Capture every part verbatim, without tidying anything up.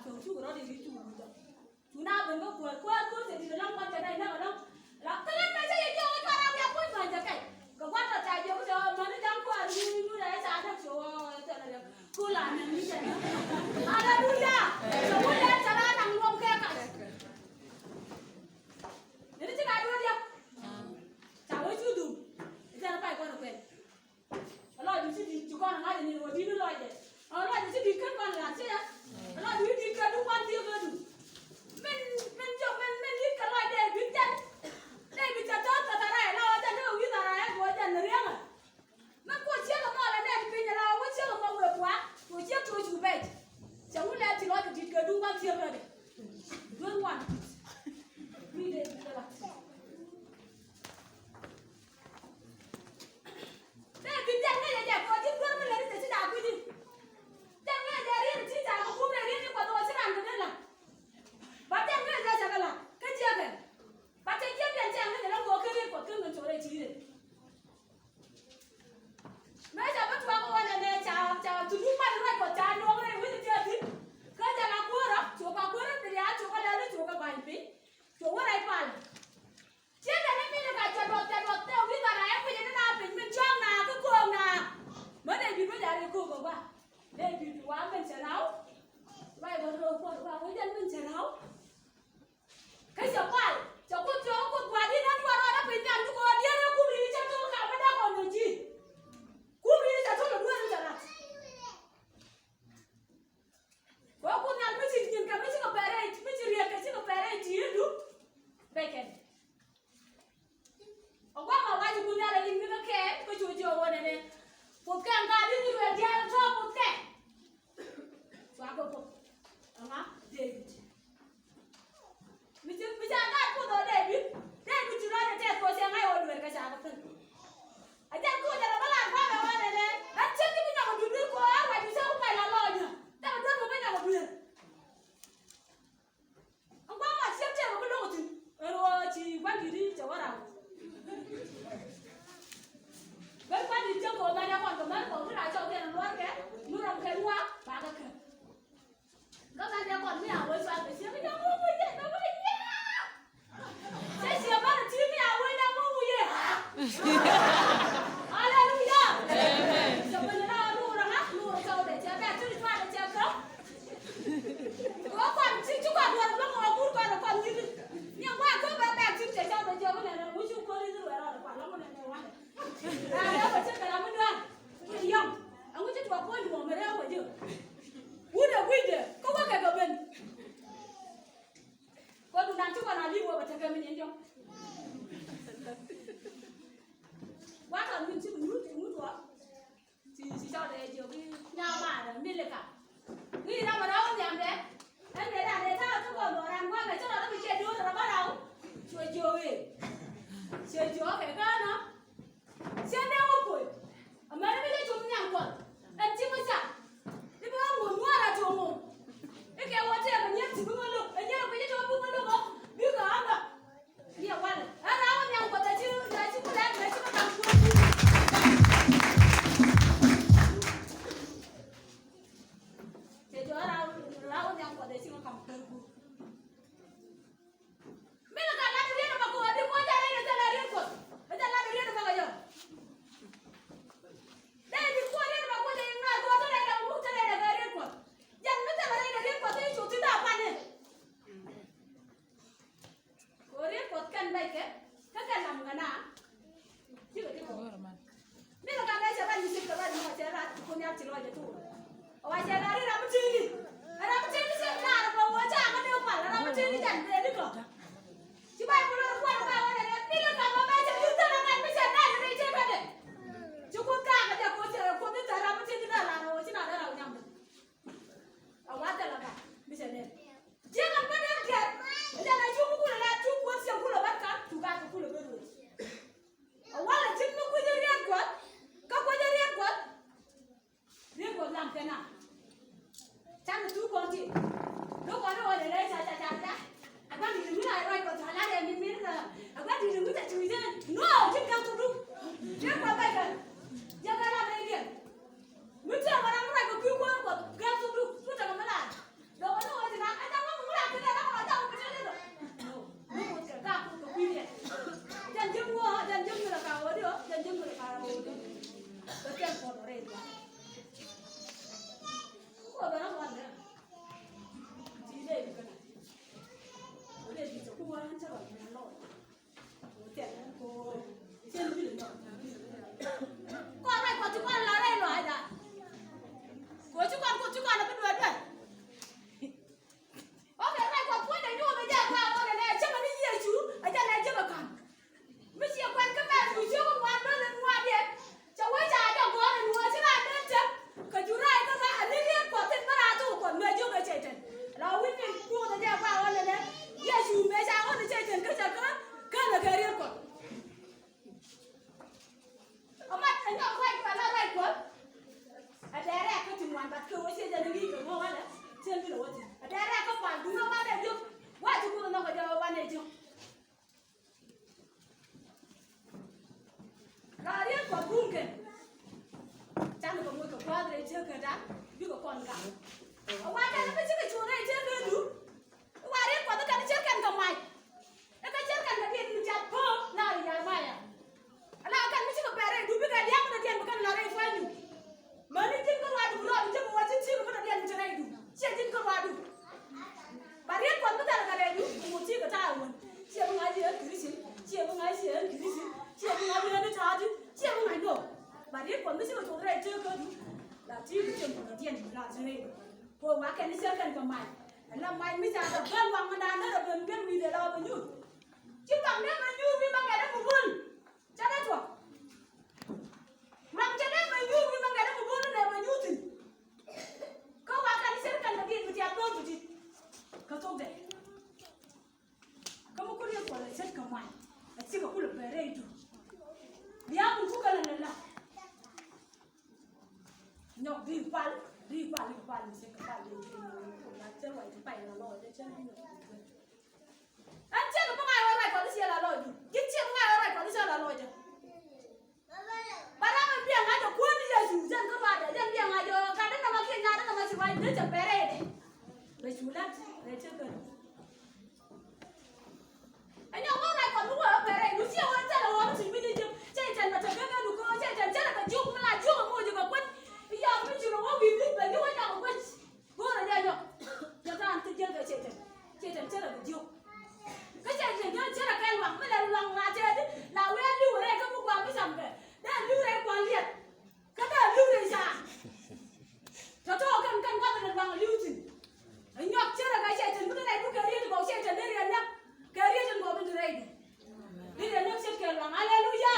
Cuk rɔ̱ di ri cuk rɔ̱. Cu na ben kä kuäär, kuäär, kuäär cɛ di̱t ɛlɔ̱ŋ, kua̱r cɛ nɛy näk ɛlɔ̱ŋ. La kä lät mɛ cä yɛ jiök kä cuarɛ wiak kuc män cɛ kɛc. Kɛ gua̱n tɔ ca jiök cɛ män ni ja̱ŋ kuäär ni nu dee ca näk cu ɣɔɔ cɛ nɛ riɛk. Ku la nɛ ni cɛ nɛ. Aleluya. Cɛ wut lɛt cɛ la naŋ luɔm kɛ kac. Ni ti ci ka duɔ̱ɔ̱r diɛk. Ca wee cu dhum. Cɛ nɛ pay kua̱r kuɛn. Ɛ lɔcdu ci di̱i̱t ci kɔn ŋa̱c ni ɣöö di̱t ni lɔcdɛ. Ɛ lɔcdu ci di̱i̱t ken kɔn lat ci ɛ. Ɛ lɔcdu ci di̱i̱t kɛ duk wan thiek ɣöödu. Min, min jɔk, min, min di̱t kɛ lɔcdɛ bi jɛn. Dee bi cɛ tɔ̱ɔ̱t kɛ kɛ rɛy la ɣöö jɛn dee wi̱i̱ dharac ɛ ɣöö jɛn ni riäŋä. Min kuɔ ciek ɛmɔ lɛ nɛn piny ala wä ciek ɛmɔ wëë kua̱r. Kuɔ ciek tuɔɔc cu bɛc. Cɛ wun lɛ ci lɔcdu di̱i̱t kɛ duk wan thiek ɣöödu. Duel wan di̱i̱t. Kui̱ dee bi kɛ lat. Dee bi diɛt ŋäcɛ jɛ kɛ ɣöö ji̱ duer mi lät i̱ te ci da̱a̱ kui̱di. Diɛt ŋäcɛ jɛ riet i̱ ti ca kɛ kum rɛy riet i̱ Kuɔth ɣöö ci ran kɛ dee la̱t. Ba diɛt ŋäcɛ jɛ cɛ kɛ la̱t kä jiäkɛ. Ba te jiäk diɛn cɛ ŋäcɛ lɔ kɛ ɣöö ken riet Kuɔth ken ŋäc cɔɔr rɛy ti̱i̱t rɛy. Mëë ca bä tuak ɣöö nɛnɛ ca, ca thundu mat ruac Kuɔth ca nuɔ̱k rɛy wi̱c i̱ tiɛɛthi. Kä jɛ la kuäärä, cukɛ kuäärä bi riaal, cukɛ lɛl i̱ cukɛ ba̱ny piny. Cukɛ wä rɛy pal. Ciɛ kɛ ni mi ni ka cɛ duɔth, cɛ duɔth, tɛ wi̱i̱ dhɔra ɛ kui̱ ni na piny min cɔɔk na kä ko̱o̱k na. Mä dee bi̱i̱ bä jari ko̱o̱k bä. Dee bi̱i̱ bi wa min cɛ raw. Ruac bä röö kuɔth wa wi̱i̱ jɛn min cɛ raw. Kä cɛ kual, cɛ kuoth cɛ kuoth gua̱a̱r di nan duar rɔɔdä piny nhial mi ko̱o̱k dieen ɛ kum ri̱i̱t cɛ to̱l ka mi dee kɔn ni ji̱. Kum ri̱i̱t cɛ to̱l ɛ dueer in cɛ lat. Kɛ ɣöö Kuoth Nhial mi ci nyin kɛ mi ci kɛ pɛrɛ, mi ci riet kɛ ci kɛ pɛrɛ i̱ ti̱i̱du. Bɛckɛn. Ɛ gua̱a̱th ma wac Kuoth Nhial ɛ liŋ ni kɛ kɛɛp kä cu jiök ɣöö nɛnɛ. Puɔ̱thkɛ ŋa̱a̱n i̱ ni ruëë diaal tɔ̱ puɔ̱thkɛ. Cua kɛ puɔ̱th. Ɛŋa? David. Mi ci, mi ca ŋa̱c puɔth ɣöö David, David ci lɔcdɛ tɛth kɛ ɣöö cɛ ŋa̱c ɣöö dueer kɛ ca kɛ thi̱n. A jɛn kɛ ɣöö jɛn ɛ bä lar gua̱a̱th ɛ ɣöö nɛnɛ, ɣän cieŋ ci bi nyɔk ɛ duer duer kɛ ɣöö ɣän ruacdu cä ku pay la lɔɔcnä. Tɛmɛ duer kɛ bi nyɔk ɛ duer. Ɛn gua̱a̱th ma ciek tɛmɛ bi lo̱k ɛ thi̱n. Ɛn ɣöö ci gua̱n di̱t i̱ cɛ wä ram. Gua̱n di̱t cä kɛ ɣöö mɛn ɛ kɔn kɛ mɛn kɔn ki la cɔk kɛn ɛ luɔrkɛ, mi rɔm kɛ luaak, ba kɛ kɛ. Kä mɛn dee kɔn mi a wee cual kɛ ciek mi dee ŋuɔk wee yɛ, dee wee yɛ. Cɛ ciek bä ti mi a wee dee ŋuɔk wee yɛ. Aleluya. Amen. Cɛ ben na lurɛ ŋa, lurɛ cɔw dee cɛ bɛ ti cual dee cɛ kɛ. Kɛ kɔn ci, ci kɔn duɔr bä ŋuɔk wur kɔn kɔn nyi di. Ni ŋuak kɛ bɛ bɛ ti cɛ cɔw dee cɛ wä nɛ nɛ wä ci kɔn ni di wɛ rɔ dee kɔn lɔ wä nɛ nɛ wä nɛ. Ram rɛw kɛ cä kɛ ram mi dua̱a̱r. Wi̱i̱ yɔ̱ŋ. Ɛŋu ci tuɔɔk puɔ̱ny duɔ̱ɔ̱m rɛw kɛ ji̱. Wut ɛ gui̱cdɛ kä wä kɛ kɛ ben. Kɛ dunan ci kɔn a li̱i̱ wä bɛ tekɛ min in jɔ̱ŋ. Gua̱a̱th ɔ min ci bi nyuut ci ŋut wä. Ci, ci cɔl dee jiök i̱ nyaamaarä Milika. Ŋi̱i̱c ram ɛ rɔw nhiamdɛ. Ɛn dee dan dee ta̱a̱ ti kɔn dhɔran gua̱a̱mɛ ci rɔ ram i̱ ciɛ do̱r rɔ bä raw. Cuɛ jiök i̱ ciɛ jiök kɛ känä. Ciɛ nɛy wä puɔ̱ny. Amäni mi cä cum nhiam Kuɔth. Ɛn ci mi ca. I̱ bi wä ŋuɔ̱n ŋuɔ̱ɔ̱r a tuɔ̱ŋ ŋuɔ̱n. I̱ kɛ wä tɛɛk ɛ nyier ci bi ŋä lo̱k. Ɛ nyier ɛ kui̱c i̱ tɔ̱ bi ŋä lo̱k ɔ. Bikɛ ɣa̱ndä. Yɛ walɛ. Ɛ raw nhiam Kuɔth ɛ ci, ɛ ci kulɛ, ɛ ci mi ka̱m kuɔth. Cɛ jɔ̱ɔ̱r raw, raw nhiam Kuɔth ɛ ci mi ka̱m kuɔth. Milika lat riet ɛmɔ kɛ ɣöö di kuɔ̱c a rɛy dee thilɛ riet Kuɔth. Ɛ thilɛ lat riet ɛmɔ kɛ jɔ̱ɔ̱r. Dee di kuɔ̱c riet ɛmɔ kuɔ̱c a iŋa̱r kɛ ɣöö thilɛ dee muk thilɛ dee kɛ riet Kuɔth. Jɛn mi thilɛ rɛy dee riet Kuɔth i̱ cu thi̱n da̱a̱ pani. Kɛ ɣöö riet Kuɔth kɛn bɛckɛ kä kɛn lam ŋäna. Cikɛ ti kɔ. Mi kɛ kɛ bɛ cɛ bɛ nyuc kɛ bɛ nyuc kɛ cɛ rat ti kun yar ti lɔcɛ tuur. Ɛ wa cɛ rat ri ram mi ti̱i̱ni. Ɛ ram mi ti̱i̱ni cɛ mi lar bɛ wä ca ŋä ni wä pal ɛ ram mi ti̱i̱ni jɛn bɛ ni kɔ. Ci Bayböl wä kuan ba wä nɛ rɛ mi lɛ kam bɛ cɛ ti thɛn ɛ ŋa̱t mi cɛ nɛn ri cɛ kɛ dɛ. Ci Kuoth kaak kɛ jɛ Kuoth cɛ Kuoth ni thɛn ram mi ti̱i̱ni dee lar ɛ wä ci na dee ram nyam dɛ. A wa thɛl a ba mi cɛ nɛn. Jiɛn a bä dee kɛt. Jɛn a cu mi kulɛ la cu Kuoth cɛ kulɛ bä ka̱n cu ka̱n kɛ kulɛ bä ruëc. A walɛ cin mi kui̱c a riet Kuɔth. Kä kui̱c a riet Kuɔth. Riet Kuɔth lam kɛ na. Can kɛ thuk kɔn ti. Lo̱k kɔn i̱ ɣöö lɛ lɛ ca ca ca ca. A gua̱n di̱t mi la ruac Kuɔth ca la lɛ mi mi la. A gua̱n di̱t mi ca cuc jɛ. No, cin kɛ thuk du. Riet Kuɔth bɛ kɛ. Jɛ kɛ lam rɛy diɛn. Mi tëë kɛ ram mi ruac kɛ kui̱ Kuɔth Kuɔth kɛ thuk du. Thuk tekɛ mi la. Lo̱k kɔn i̱ ɣöö Gua̱a̱th rɛy tëëkädan bikɛ kɔn gam. Ɛ wa kɛn bi cikɛ cuɔ̱ɔ̱ŋ rɛy tëëkädu. Ɛ wa riet Kuɔth kɛn cär kɛn kɛ mac. Ɛ kɛ cär kɛn kɛ diet mi tiat po̱o̱k lar Yɛrmaya. Ala kɛn mi cikɛ pɛr rɛydu bikɛ lia̱a̱ mi dɔ̱diɛn bi kɛn lar rɛy pua̱nydu. Mäni ji̱n kä ruaadu bi rɔɔdu jek wä ji̱n ti̱i̱ mi dɔ̱diɛn mi te rɛydu. Ciɛ ji̱n kä ruaadu. Ba riet Kuɔth mi thɛl kɛ rɛydu, ku ti̱i̱ kɛ ta̱a̱ wän. Ciɛ bi ŋa̱c yɛ ɣän Krithian, ciɛ bi ŋa̱c yɛ ɣän Krithian, ciɛ bi ŋa̱c yɛ ɣän ta̱a̱di, ciɛ bi ŋa̱c nɔ. Ba riet Kuɔth mi cikɛ cuɔ̱ɔ̱ŋ rɛy tëëkädu. La ti̱i̱ kɛ cieŋ kɛ dɔ̱diɛn mi la te rɛydu. Kɛ ɣöö wa kɛn i̱ cär kɛn kɛ mac. Ɛn la mac mi ca kɛ ben waŋ mi da̱a̱n derɛ ben ben wi̱i̱dɛ la bɛ nyuur. Ci waŋ dee bɛ nyuur wi̱i̱ bɛ ŋɛt dee mi bul. Cɛ dee tuɔk. Waŋ cɛ dee bɛ nyuur wi̱i̱ bɛ ŋɛt dee mi bul ni lɛ bɛ nyuur thi̱n. Kä wa kɛn i̱ cär kɛn kɛ diet mi tiat bä bi di̱t. Kä thokdɛ. Kä mi kun yɛ kuɔth ɛ ce̱tkɛ mac. Ɛ cikɛ kulɛ pɛr rɛydu. Bia kun kukɛ lɛ lɛ la. Nyɔk ri pal, ri pal, ri pal, mi se ka pal, ri pal, ri pal, ri pal, ri pal. Ɛn ciɛ kɛ bi ŋa̱c ɣöö ruac Kuɔth i̱ ciɛ la lɔcdu. Ji̱n ciɛ bi ŋa̱c ɣöö ruac Kuɔth i̱ ciɛ la lɔcdä. Ba ram in biɛ ŋa̱c ɛ kuäär ni Yecu, jɛn kä ruaadɛ, jɛn biɛ ŋa̱c ɣöö gat dee nɔmɔ kiɛ nyaat dee nɔmɔ ci ruac dee cɛ pɛr rɛydɛ. Rɛy cu la̱t, rɛy cɛ kän. Ɛ nyɔk ɣöö ruac Kuɔth mi wee ɣöö pɛr rɛydu, ciɛ ɣöö thilɛ ɣöö mi ci wi̱c Ijip, cɛ Cɛytan bɛ te geŋädu kɛ ɣöö Cɛytan cärɛ kɛ jiök mi la jiök ɛ moc kɛ kueth. I̱ yɔm mi ci rɔ wä wi̱i̱ wi̱i̱ bɛ jiök ɛ nyɔk ɛ kuec. Go̱o̱rɛ jɛ nyɔk. Cɛ ta̱a̱n ti jiäl kɛ Cɛytan. Cɛytan cärɛ kɛ jiök. Kä Cɛytan jɛ cärɛ kɛ luaŋ mi lɛ luaŋ la tɛɛdi la wee li̱w rɛy kä mi gua̱a̱ mi cam kɛ. Dee li̱w rɛy kua̱l liɛt. Kä dee li̱w rɛy ca. Tɔ̱tɔ̱ kɛn kɛn gua̱th ni luaŋ li̱w thi̱n. Ɛ nyɔk cärɛ kɛ Cɛytan mi kä nɛy bukɛ riet ti gɔw Cɛytan dee riɛn näk. Kɛ riet in gɔw in ti rɛydu. Dee riɛn näk ce̱tkɛ luaŋ. Aleluya.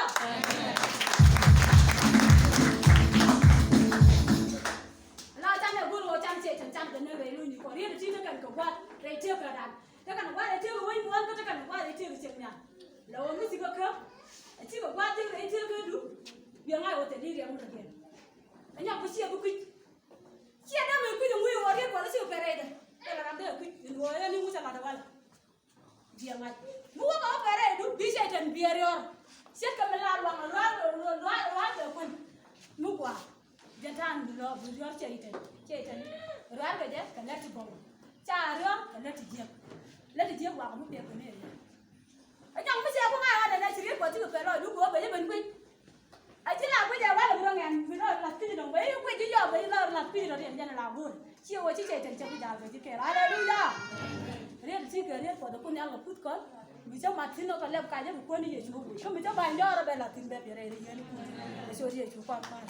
La can ɛ go̱r ɣöö can Cɛytan can kɛ näk rɛy luny ni kɔ riet ti ti kɛn kɛ gua̱th rɛy tëëkädan. Te kɛn gua̱a̱th rɛy tëëk wec muɔ̱ɔ̱n kä te kɛn gua̱a̱th rɛy tëëk cieŋ nhial. La ɣöö mi thikä kä a cikɛ gua̱a̱th tëëk rɛy tëëkädu. Biɛ ŋa̱c ɣöö thil i̱ riɛm wä rɔ biɛn. Ɛ nyɔk bi ciɛ bi kui̱c. Ciɛ dee mi kui̱c ɛ ŋui̱c ɣöö riet Kuɔth a cikɛ pɛr rɛydɛ. Thilɛ ram dee kui̱c in ɣöö ɛn i̱ ŋuc a lat ɛ walɛ. Biɛ ŋa̱c mi wä kɛ wä pɛr rɛydu bi Cɛytan biɛ riɔr. Ce̱tkɛ mi la luaŋ luaak luaak luaak kɛ kuän. Mi gua̱a̱th. Jɛn ta̱a̱n bi lɔ bi riɔ̱r Cɛytan. Cɛytan riɔ̱a̱r kɛ jɛ kɛ lät ti gɔw. Ca riɔ̱r kɛ lät ti jiäk. Lät ti jiäk wakɛ mi piɛth kɛ ni riɔ̱r. Ɛ nyɔk mi cɛ ku ŋa̱c ɣän ɛn ɛ ci riet Kuɔth ti kɛ pɛl lɔcdu kɛ ɣöö bɛ jɛ ben guic. Ɛ ci la guic ɛ walɛ bi rɔ ŋɛn bi rɔ lath pi̱c dɔ̱ŋ bɛ i̱ guic i̱ yɔɔk bɛ i̱ lɔr lath pi̱c rɔ riɛn jɛn ɛ la go̱o̱r. Ciɛ wä ci Cɛytan cɛ ku jaal kɛ ji̱ kɛɛl. Aleluya. Riet ti kɛ riet Kuɔth ɛ kun nhial kɛ kuth kɔn. Mi cä mat thi̱n ɔ kɛ lɛp kacä bi kuäär ni Yecu. Kä mi cä ba̱ny jɔɔr ɔ bɛ lath thi̱n bɛ piɛt rɛy rɛy yɛn i̱ kun. Ɛ ci ɣöö Yecu kɔn kɔn.